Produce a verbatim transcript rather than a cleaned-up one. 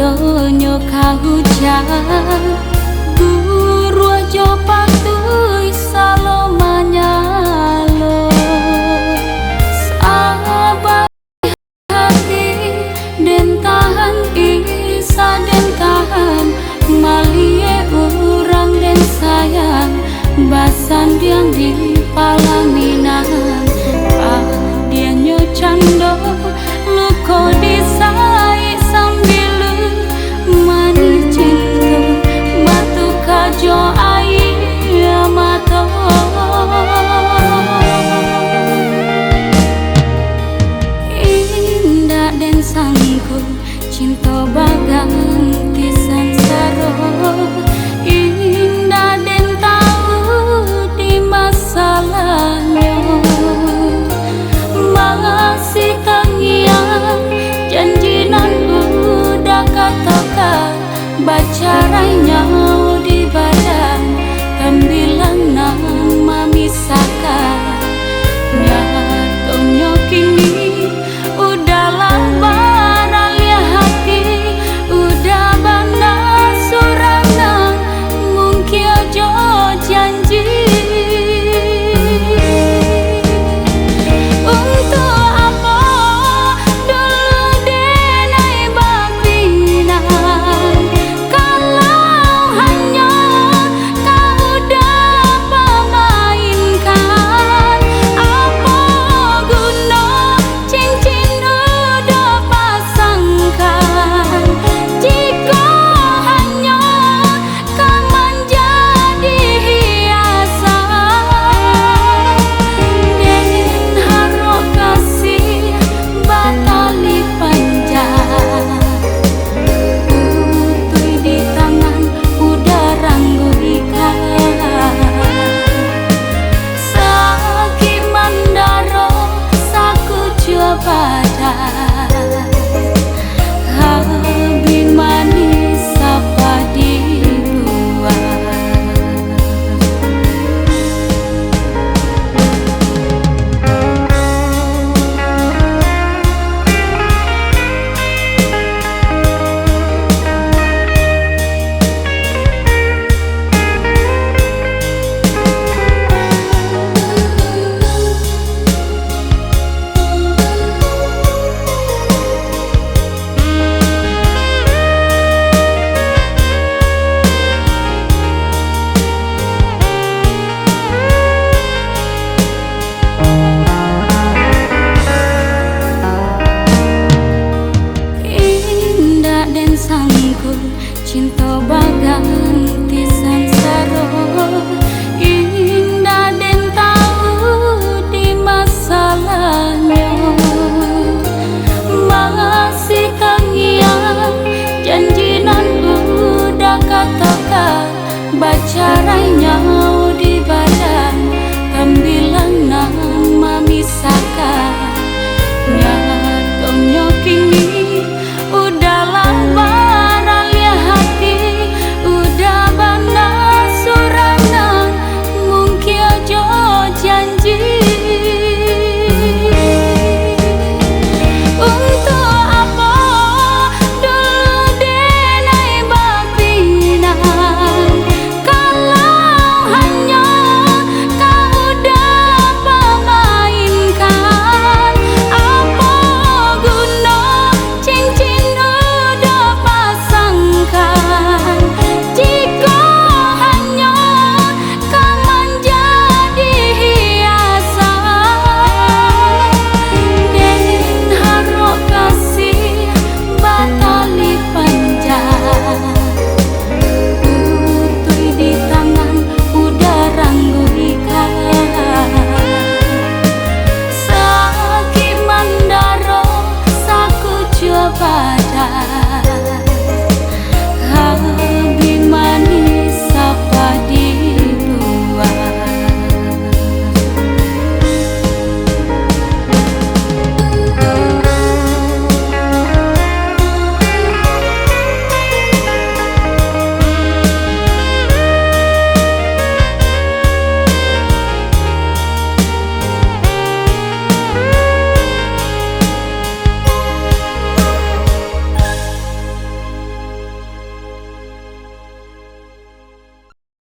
Nyo ka hujan, guruah jo patuih salo manyalo. Sabar hati den tahan, isa den tahan, maliek urang den sayang, basandiang di palaminan. Padiahnyo cando, luko disaik sambil manih cinto, batuka jo aia mato. Indak den sangko, cinto baganti sansaro. Indak den tau di masalahnyo. Masih tangiang janji nan udah katokan, bacarai nyawa di badan, tambilang nan mamisahkan. Nyatonyo kini udahlah baraliah hati, udah bana surang nan mungkia jo janji. Untuak apo dulu denai bapinang, kalau hanyo kau udah pamainkan, apo guno cincin udah pasangkan, jikok hanyo ka manjadi hiasan. Den harok kasih batali panjang, putuih di tangan udah rangguikan. Sakik mandaro sakujua badan, habih manih sapadiah buah. Indak den sangko, cinto baganti sansaro. Indak den tau di masalahnyo. Masih tangiang janji nan udah katokan, bacarai nyawa